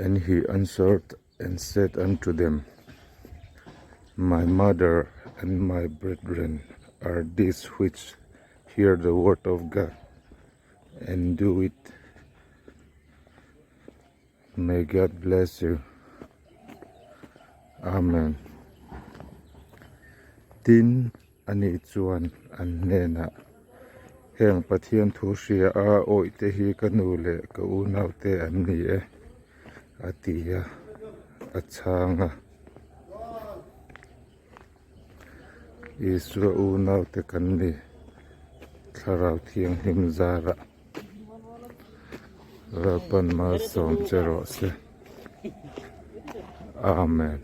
And he answered and said unto them, My mother and my brethren are these which hear the word of God and do it. May God bless you. Amen. Tin, ani chuan an hnenah, Heng Pathian thu hria a awih te hi ka nu leh ka unaute an ni e, a ti a, a chhang a. Isua unaute kan ni, Thlarau Thianghlim zarah. Lalpan malsawm che rawh se. Amen.